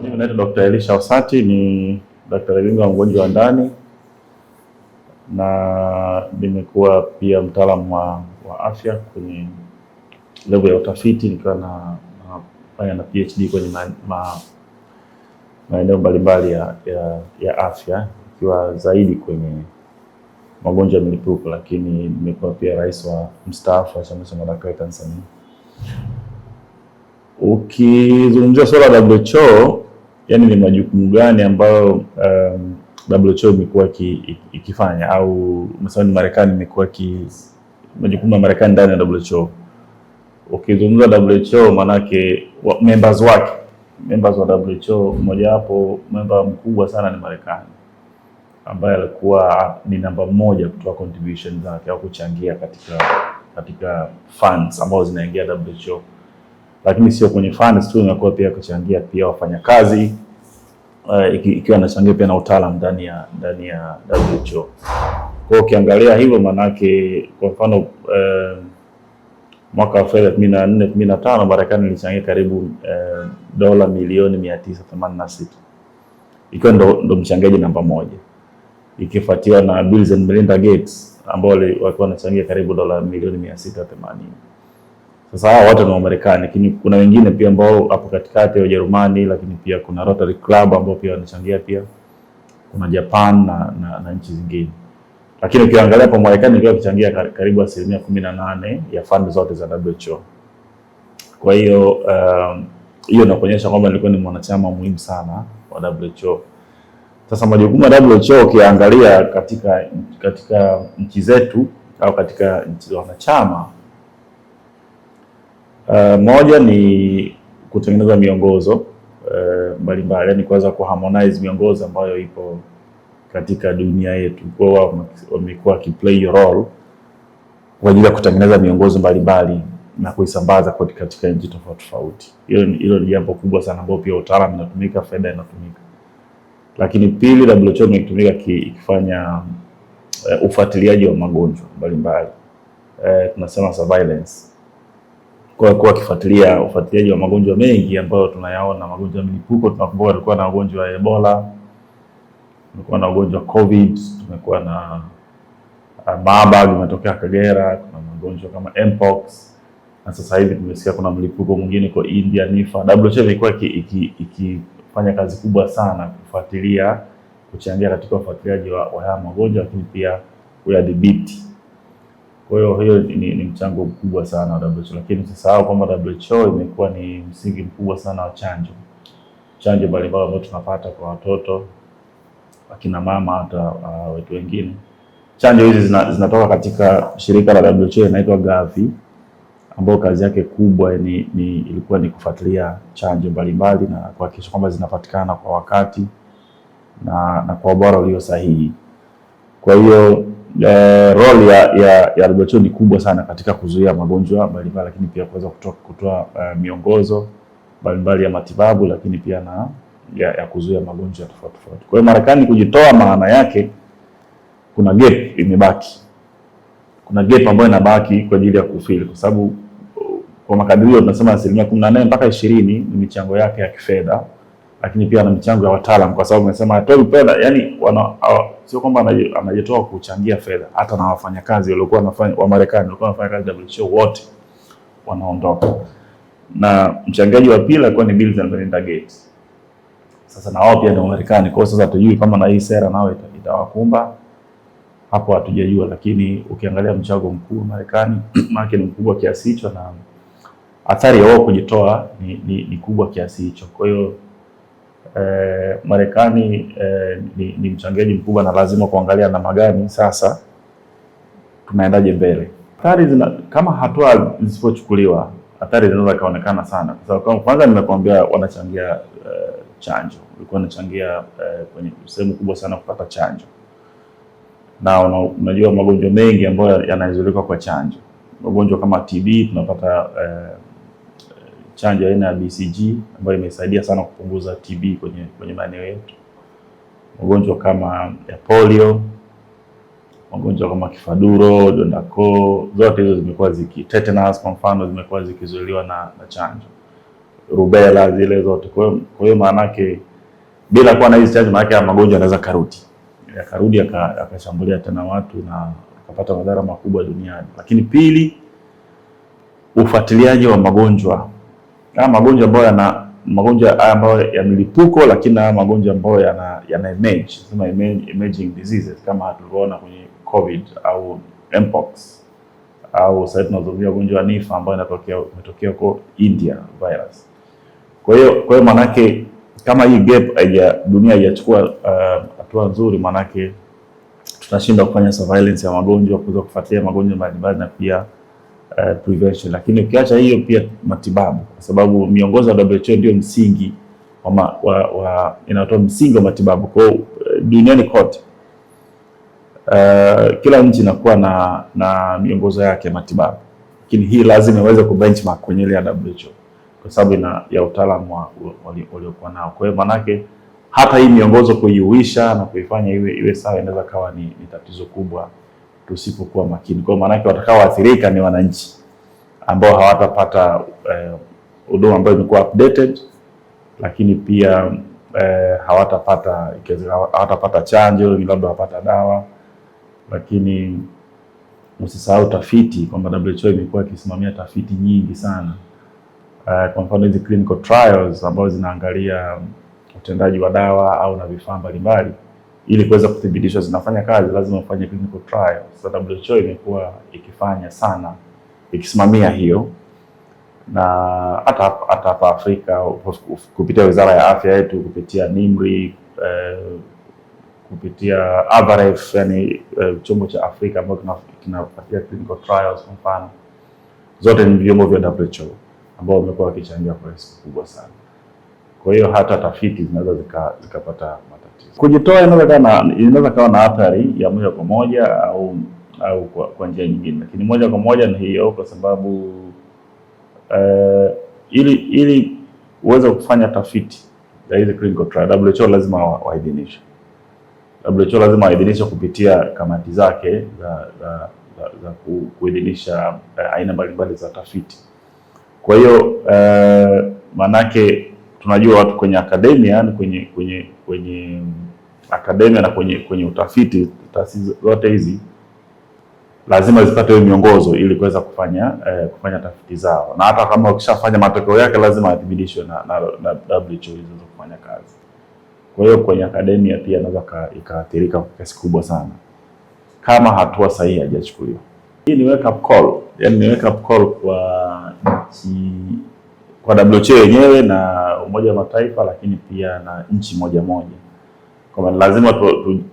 Mimi naitwa Dr. Elisha Osati, ni daktari bingwa wa mgonjwa wa ndani na nimekuwa pia mtaalamu wa afya kwenye level ya utafiti nikiwa na nafanya na PhD kwenye maeneo mbalimbali ya afya ikiwa zaidi kwenye magonjwa ya milipuko, lakini nimekuwa pia rais wa mstaafu wa Chama cha Madaktari Tanzania. Ukizungumzia swala la WHO, yani ni majukumu gani ambayo WHO imekuwa ikifanya au mfano Marekani imekuwa majukumu ya Marekani ndani ya WHO. Ukizungumza WHO maanake members wake, members wa WHO, mmojawapo member mkubwa sana ni Marekani ambaye alikuwa ni namba moja kutoa contribution zake au kuchangia katika funds ambazo zinaingia WHO, lakini sio kwenye funds tu, inakuwa pia kuchangia pia wafanyakazi ikiwa anachangia pia na utaalamu ndani ya WHO. Kwa hiyo ukiangalia hivyo, maanake kwa mfano mwaka wa fedha 2024 2025 Marekani ilichangia karibu dola milioni 986 ikiwa ndo mchangiaji namba moja, ikifuatiwa na Bill and Melinda Gates ambao walikuwa wanachangia karibu dola milioni 680. Sasa hawa wote ni Wamarekani, lakini kuna wengine pia ambao hapo katikati ya Ujerumani, lakini pia kuna Rotary Club ambao pia wanachangia pia, kuna Japan na nchi zingine. Lakini ukiangalia kwa Marekani ilikuwa ikichangia karibu 18% ya fund zote za WHO. Kwa hiyo hiyo inakuonyesha kwamba ilikuwa ni mwanachama muhimu sana wa WHO. Sasa majukumu ya WHO ukiangalia katika nchi zetu au katika nchi za wanachama, moja ni kutengeneza miongozo mbalimbali, yani kuweza kuharmonize miongozo ambayo ipo katika dunia yetu. Kwa hiyo wao wamekuwa wakiplay role kwa ajili ya kutengeneza miongozo mbalimbali na kuisambaza katika nchi tofauti tofauti. Hilo ni jambo kubwa sana ambalo pia utaalamu inatumika, fedha inatumika. Lakini pili, WHO imetumika ikifanya ufuatiliaji wa magonjwa mbalimbali, tunasema surveillance, kwa kuwa akifuatilia ufuatiliaji wa magonjwa mengi ambayo tunayaona, magonjwa ya milipuko. Tunakumbuka tulikuwa na ugonjwa wa Ebola, tumekuwa na ugonjwa wa COVID, tumekuwa na Marburg umetokea Kagera, kuna magonjwa kama Mpox na sasa hivi tumesikia kuna mlipuko mwingine kwa India, Nipah. WHO imekuwa ikifanya kazi kubwa sana kufuatilia, kuchangia katika ufuatiliaji wa haya magonjwa, lakini pia kuyadhibiti. Kwa hiyo hiyo ni mchango mkubwa sana wa WHO, lakini usisahau kwamba WHO imekuwa ni msingi mkubwa sana wa chanjo, chanjo mbalimbali ambazo tunapata kwa watoto, akina mama, hata watu wengine. Chanjo hizi zinatoka katika shirika la WHO inaitwa Gavi, ambao kazi yake kubwa ni ilikuwa ni kufuatilia chanjo mbalimbali na kuhakikisha kwamba zinapatikana kwa wakati na kwa ubora ulio sahihi. Kwa hiyo role ya WHO ni kubwa sana katika kuzuia magonjwa mbalimbali, lakini pia kuweza kutoa miongozo mbalimbali ya matibabu, lakini pia na ya kuzuia magonjwa tofauti tofauti. Kwa hiyo Marekani kujitoa, maana yake kuna gap imebaki, kuna gap ambayo inabaki kwa ajili ya kufill, kwa sababu kwa makadirio tunasema 18% mpaka 20% ni michango yake ya kifedha, lakini pia na michango ya wataalam, kwa sababu amesema hatoi fedha, yani sio kwamba anajitoa kuchangia fedha, hata na wafanyakazi waliokuwa wanafanya wa Marekani walikuwa wanafanya kazi WHO wote wanaondoka, na mchangiaji wa pili alikuwa ni Bill and Melinda Gates. Sasa na wao pia ni Wamarekani, kwa hiyo sasa hatujui kama na hii sera nao itawakumba hapo, hatujajua, lakini ukiangalia mchango mkuu wa Marekani maana ni mkubwa kiasi hicho na athari ya wao kujitoa ni kubwa kiasi hicho. Kwa hiyo Marekani ni mchangiaji mkubwa na lazima kuangalia namna gani sasa tunaendaje mbele. Athari zina, kama hatua zisipochukuliwa athari zinaweza kaonekana sana, kwa sababu kwanza nimekuambia wanachangia chanjo, walikuwa wanachangia kwenye sehemu kubwa sana kupata chanjo, na unajua magonjwa mengi ambayo yanazuilika kwa chanjo. Magonjwa kama TB tunapata chanjo aina ya BCG ambayo imesaidia sana kupunguza TB kwenye maeneo yetu. Magonjwa kama ya polio, magonjwa kama kifaduro, donda koo, zote hizo zimekuwa ziki tetanus kwa mfano zimekuwa zikizuiliwa na chanjo. rubella zile zote. Kwa hiyo maanake bila kuwa na hizi chanjo, maanake magonjwa yanaweza karudi yakarudi yakashambulia tena watu na wakapata madhara makubwa duniani. Lakini pili, ufuatiliaji wa magonjwa, haya magonjwa ambayo yana magonjwa haya ambayo ya milipuko, lakini haya magonjwa ambayo yana emerge, sema emerging diseases kama tulivyoona kwenye COVID au mpox au sasa tunazungumzia ugonjwa wa Nipah ambao inatokea huko India virus. Kwa hiyo manake kama hii gap haija dunia haijachukua hatua nzuri, manake tutashindwa kufanya surveillance ya magonjwa, kuweza kufuatilia magonjwa mbalimbali na pia prevention. Lakini ukiacha hiyo pia matibabu, kwa sababu miongozo ya WHO ndio msingi wa inatoa msingi wa matibabu. Kwa hiyo duniani kote kila nchi inakuwa na miongozo yake ya matibabu, lakini hii lazima iweze ku benchmark kwenye ile ya WHO kwa sababu ina ya utaalamu waliokuwa nao. Kwa hiyo manake hata hii miongozo kuiuisha na kuifanya iwe sawa inaweza kawa ni tatizo kubwa tusipokuwa makini. Kwa hiyo manake watakaoathirika ni wananchi ambao hawatapata huduma ambayo imekuwa updated, lakini pia hawatapata chanjo, labda wapata dawa. Lakini usisahau tafiti kwamba WHO imekuwa ikisimamia tafiti nyingi sana. Kwa mfano hizi clinical trials ambazo zinaangalia utendaji wa dawa au na vifaa mbalimbali ili kuweza kuthibitishwa zinafanya kazi, lazima ufanye clinical trial. Sasa WHO imekuwa ikifanya sana, ikisimamia hiyo, na hata hapa Afrika kupitia Wizara ya Afya yetu, kupitia NIMR, kupitia AVAREF, yani chombo cha Afrika ambacho kinafuatilia clinical trials kwa mfano, zote ni vyombo vya WHO ambao wamekuwa wakichangia kwa kiasi kikubwa sana. Kwa hiyo hata tafiti zinaweza zikapata matatizo. Kujitoa inaweza kawa na athari ya moja kwa moja au kwa njia nyingine, lakini moja kwa moja ni hiyo, kwa sababu ili uweze kufanya tafiti ya hizi clinical trial, WHO lazima waidhinishe. WHO lazima waidhinishe kupitia kamati zake za kuidhinisha aina mbalimbali za tafiti. Kwa hiyo manake tunajua watu kwenye academia, yani kwenye academia na kwenye utafiti, taasisi zote hizi lazima zipate hiyo miongozo ili kuweza kufanya tafiti zao, na hata kama ukishafanya matokeo yake lazima yathibitishwe na WHO ili ziweze kufanya kazi. Kwa hiyo kwenye academia pia inaweza ikaathirika kwa kiasi kubwa sana kama hatua sahihi haijachukuliwa. Hii ni wake up call, yani ni wake up call kwa nchi, kwa WHO yenyewe na Umoja wa Mataifa, lakini pia na nchi moja moja, kwamba lazima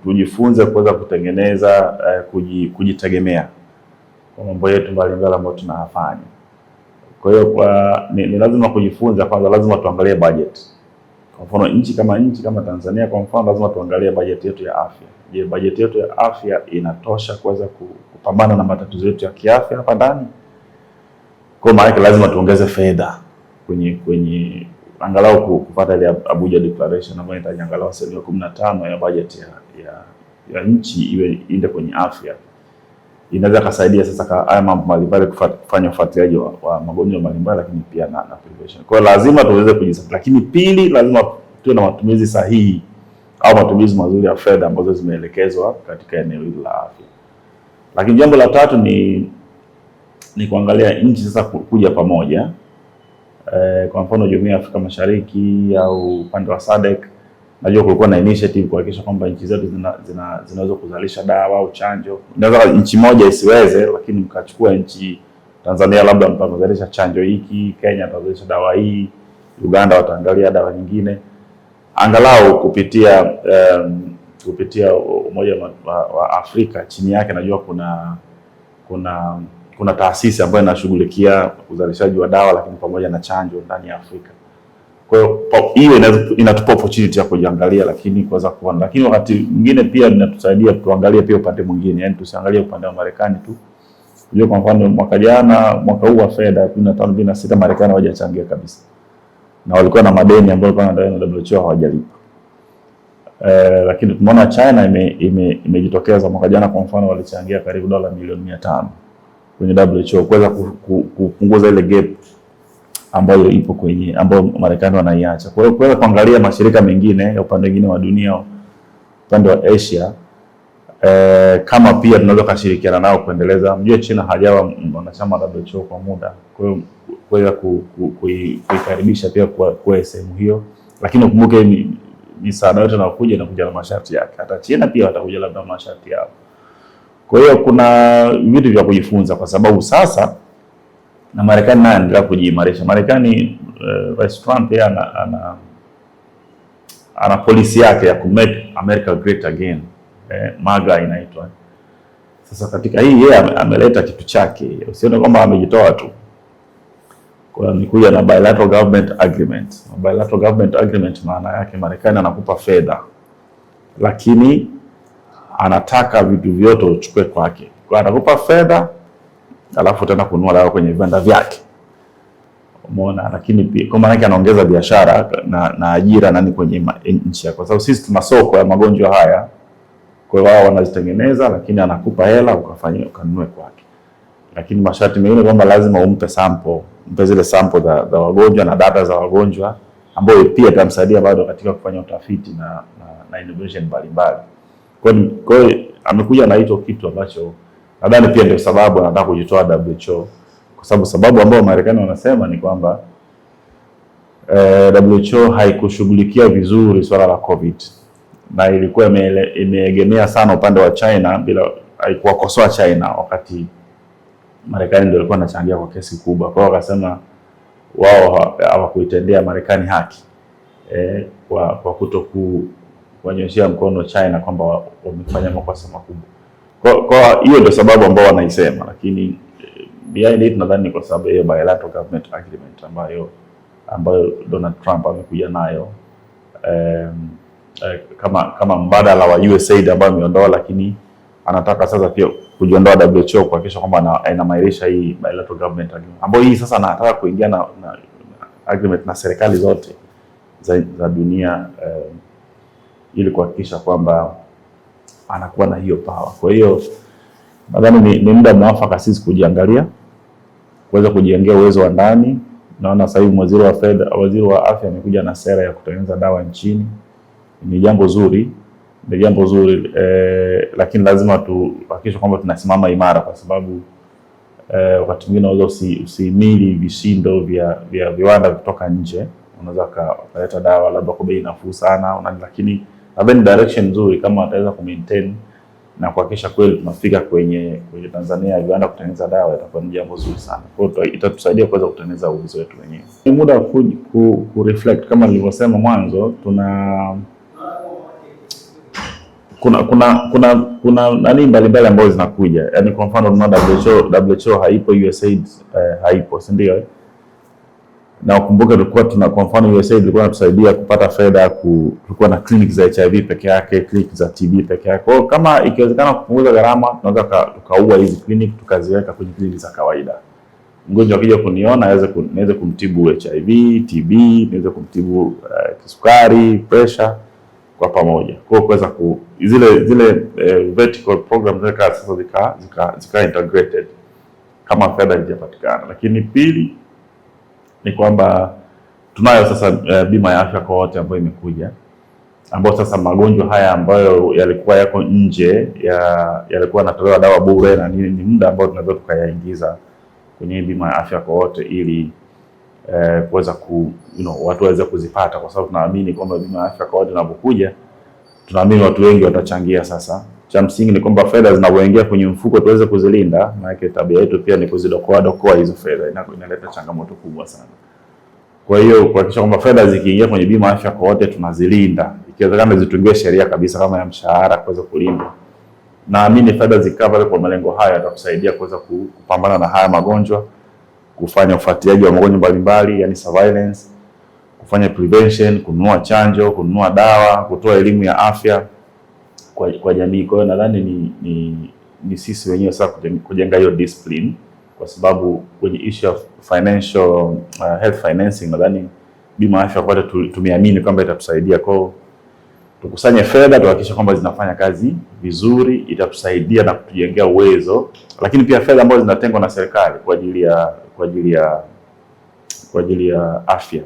tujifunze kuweza kutengeneza kujitegemea kwa mambo yetu mbalimbali ambayo tunayafanya. Kwa hiyo ni lazima kujifunza kwanza, lazima tuangalie budget. Kwa mfano nchi kama Tanzania kwa mfano, lazima tuangalie bajeti yetu ya afya. Je, bajeti yetu ya afya inatosha kuweza kupambana na matatizo yetu ya kiafya hapa ndani? Kwa maana yake lazima tuongeze fedha kwenye angalau kupata ile Abuja Declaration ambayo inahitaji angalau 15% ya bajeti ya nchi iwe iende kwenye afya. Inaweza kasaidia sasa haya mambo mbalimbali, kufanya ufuatiliaji wa magonjwa mbalimbali, lakini pia na prevention. Kwa hiyo lazima tuweze kujisaidia, lakini pili, lazima tuwe na matumizi sahihi au matumizi mazuri ya fedha ambazo zimeelekezwa katika eneo hili la afya. Lakini jambo la tatu ni kuangalia nchi sasa kuja pamoja. Kwa mfano Jumuiya ya Afrika Mashariki au upande wa SADC, najua kulikuwa na initiative kuhakikisha kwamba nchi zetu zinaweza kuzalisha dawa au chanjo. Inaweza nchi moja isiweze, lakini mkachukua nchi Tanzania labda mtazalisha chanjo hiki, Kenya atazalisha dawa hii, Uganda wataangalia dawa nyingine, angalau kupitia Umoja wa Afrika chini yake najua kuna taasisi ambayo inashughulikia uzalishaji wa dawa lakini pamoja na chanjo ndani ya Afrika. Kwa hiyo hiyo inatupa opportunity ya kujiangalia, lakini kuweza kuona, lakini wakati mwingine pia inatusaidia tuangalie pia upande mwingine, yani tusiangalie upande wa Marekani tu. Unajua, kwa mfano mwaka jana, mwaka huu wa fedha 2025 2026 Marekani hawajachangia kabisa, na walikuwa na madeni ambayo walikuwa wanadai na WHO hawajalipa. Lakini tumeona China imejitokeza mwaka jana, kwa mfano walichangia karibu dola milioni 500 kwenye WHO kuweza kupunguza ile gap ambayo ipo kwenye ambayo Marekani wanaiacha. Kwa hiyo kuweza kuangalia mashirika mengine ya upande mwingine wa dunia, upande wa Asia, kama pia tunaweza kushirikiana nao kuendeleza. Mjue China hajawa mwanachama wa WHO kwa muda, kwa hiyo kuweza kuikaribisha pia kwa sehemu hiyo, lakini ukumbuke misaada yote inayokuja inakuja na masharti yake. Hata China pia watakuja labda masharti yao. Kwa hiyo kuna vitu vya kujifunza, kwa sababu sasa na Marekani naye anaendelea kujiimarisha. Marekani, Rais Trump yeye ana policy yake ya ku make America great again, MAGA inaitwa. Sasa katika hii yeye ameleta kitu chake, usione kwamba amejitoa tu. Kwa hiyo amekuja na bilateral government agreement. Bilateral government agreement maana yake Marekani anakupa fedha, lakini anataka vitu vyote uchukue kwake. Kwa hiyo anakupa fedha alafu tena kununua dawa kwenye viwanda vyake. Umeona? Lakini pia kwa maana yake anaongeza biashara na ajira nani kwenye nchi yako, kwa sababu sisi tuna soko ya magonjwa haya. Kwa hiyo wao wanazitengeneza, lakini anakupa hela ukafanye ukanunue kwake, lakini masharti mengine kwamba lazima umpe sample, umpe zile sample za wagonjwa na data za wagonjwa, ambayo pia itamsaidia bado katika kufanya utafiti na innovation mbalimbali. Kwa hiyo amekuja na hicho kitu ambacho nadhani pia ndio sababu anataka kujitoa WHO, kwa sababu ambayo Marekani wanasema ni kwamba WHO haikushughulikia vizuri swala la COVID na ilikuwa imeegemea sana upande wa China bila haikuwakosoa China, wakati Marekani ndio ilikuwa inachangia kwa kiasi kubwa. Kwa hiyo wakasema wao hawakuitendea Marekani haki kwa kutoku kuwanyoshea mkono China kwamba wamefanya makosa makubwa. Kwa hiyo ndio sababu ambao wanaisema, lakini behind it nadhani ni kwa sababu hiyo bilateral government agreement ambayo Donald Trump amekuja nayo kama mbadala wa USAID ambayo ameondoa, lakini anataka sasa pia kujiondoa WHO kuhakikisha kwamba anaimarisha hii bilateral government agreement ambayo hii sasa anataka kuingia na agreement na serikali zote za dunia ili kuhakikisha kwamba anakuwa na hiyo power. Kwa hiyo nadhani ni muda mwafaka sisi kujiangalia, kuweza kujijengea uwezo wa ndani. Naona sasa hivi waziri wa fedha, waziri wa afya amekuja na sera ya kutengeneza dawa nchini. Ni jambo zuri, ni jambo zuri, lakini lazima tuhakikishe kwamba tunasimama imara, kwa sababu wakati mwingine unaweza usihimili vishindo vya viwanda kutoka nje. Unaweza ukaleta dawa labda kwa bei nafuu sana, lakini nadhani direction nzuri kama wataweza ku maintain na kuhakikisha kweli tunafika kwenye Tanzania ya viwanda kutengeneza dawa, itakuwa ni jambo zuri sana. Kwa hiyo itatusaidia kuweza kutengeneza uwezo wetu wenyewe. Ni muda wa ku reflect kama nilivyosema mwanzo, tuna kuna kuna kuna kuna nani mbalimbali ambazo zinakuja. Yaani kwa mfano tunaona WHO haipo, USAID haipo, si ndio? Na ukumbuke tulikuwa tuna, kwa mfano USAID ilikuwa inatusaidia kupata fedha, tulikuwa na clinic za HIV peke yake, clinic za TB peke yake. Kwa hiyo kama ikiwezekana kupunguza gharama, tunaweza tukaua hizi clinic tukaziweka kwenye clinic za kawaida. Mgonjwa akija kuniona niweze kumtibu HIV, TB, niweze kumtibu kisukari, pressure kwa pamoja. Kwa hiyo kuweza ku zile vertical program zika sasa zika integrated kama fedha haijapatikana. Lakini pili ni kwamba tunayo sasa bima ya afya kwa wote ambayo imekuja, ambayo sasa magonjwa haya ambayo yalikuwa yako nje yalikuwa yanatolewa dawa bure na nini, ni muda ambao tunaweza tukayaingiza kwenye bima ya afya kwa wote ili kuweza ku watu waweze kuzipata, kwa sababu tunaamini kwamba bima ya afya kwa wote inapokuja, tunaamini watu wengi watachangia. Sasa cha msingi ni kwamba fedha zinapoingia kwenye mfuko tuweze kuzilinda, maana tabia yetu pia ni kuzidokoa dokoa hizo fedha, inaleta changamoto kubwa sana. Kwa hiyo kuhakikisha kwamba fedha zikiingia kwenye bima ya afya kwa wote tunazilinda, ikiwezekana zitungiwe sheria kabisa kama ya mshahara kuweza kulindwa. Naamini fedha zikaa pale kwa malengo haya yatakusaidia kuweza kupambana na haya magonjwa, kufanya ufuatiliaji wa magonjwa mbalimbali, yani surveillance, kufanya prevention, kununua chanjo, kununua dawa, kutoa elimu ya afya kwa jamii. Kwa hiyo nadhani ni sisi wenyewe sasa kujenga hiyo discipline, kwa sababu kwenye issue of financial health financing nadhani bima ya afya kwa wote tumeamini kwamba itatusaidia. Kwa hiyo tukusanye fedha tuhakikishe kwamba zinafanya kazi vizuri, itatusaidia na kutujengea uwezo, lakini pia fedha ambazo zinatengwa na serikali kwa ajili ya kwa ajili ya afya,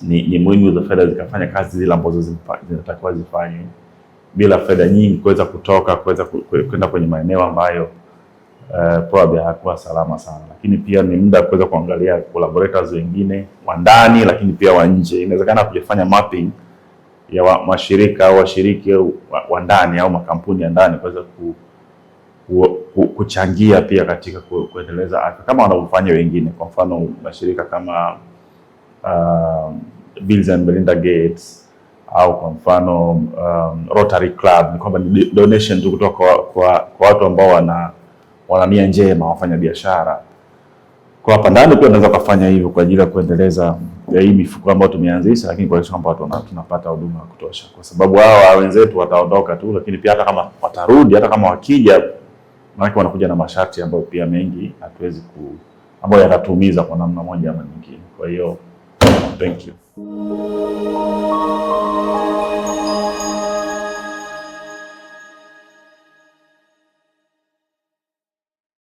ni muhimu hizo fedha zikafanya kazi zile ambazo zinatakiwa zifanye bila fedha nyingi kuweza kutoka kuweza kwenda kwenye maeneo ambayo probably hayakuwa salama sana. Lakini pia ni muda kuweza kuangalia collaborators wengine wa ndani, lakini pia wa nje. Inawezekana kujafanya mapping ya mashirika au washiriki wa ndani au makampuni ya ndani kuweza kuchangia pia katika kuendeleza afya kama wanavyofanya wengine. Kwa mfano mashirika kama Bill and Melinda Gates au kwa mfano Rotary Club, ni kwamba ni donation tu kutoka kwa watu ambao wana nia njema, wafanya biashara. Kwa hapa ndani pia unaweza kufanya hivyo kwa ajili ya kuendeleza hii mifuko ambayo tumeanzisha, lakini kuhakikisha kwamba watu tunapata huduma ya kutosha, kwa sababu hawa wenzetu wataondoka tu, lakini pia hata kama watarudi, hata kama wakija, maanake wanakuja na masharti ambayo pia mengi hatuwezi ambayo yatatuumiza kwa namna moja ama nyingine. Kwa hiyo thank you.